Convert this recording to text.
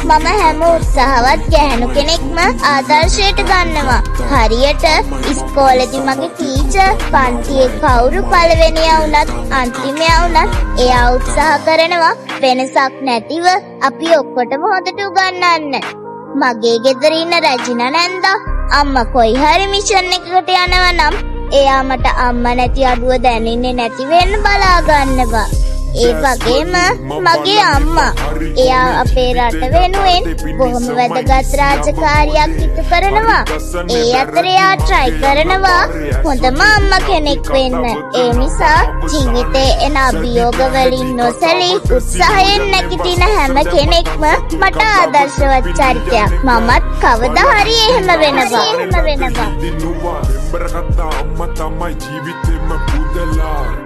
මම හැම උත්සාහවත් ගැහැණු කෙනෙක්ම ආදර්ශයට ගන්නවා. හරියට ඉස්කෝලේදි මගේ ටීචර් පන්තියේ කවුරු පළවෙනියා වුණත් අන්තිමයා වුණත් එයා උත්සාහ කරනවා වෙනසක් නැතිව අපි ඔක්කොටම හොඳට උගන්වන්න. මගේ ගෙදර ඉන්න රජිනා නැන්දා අම්මා කොයි හරි මිෂන් එකකට යනවා නම් එයා මට අම්මා නැති අඩුව දැනෙන්නේ නැති වෙන්න බලා ගන්නවා. ඒ වගේම මගේ අම්මා, එයා අපේ රට වෙනුවෙන් බොහොම වැදගත් රාජකාරියක් ඉටු කරනවා. ඒ අතර එයා ට්‍රයි කරනවා හොඳම අම්මා කෙනෙක් වෙන්න. ඒ නිසා ජීවිතේ එන අභියෝග වලින් නොසැලී උත්සාහයෙන් නැගිටින හැම කෙනෙක්ම මට ආදර්ශවත් චරිතයක්. මමත් කවදා හරි එහෙම වෙනවා. එහෙම වෙනවා. දිනුවා බෙම්බර කතා අම්මා තමයි ජීවිතෙම පුදලා.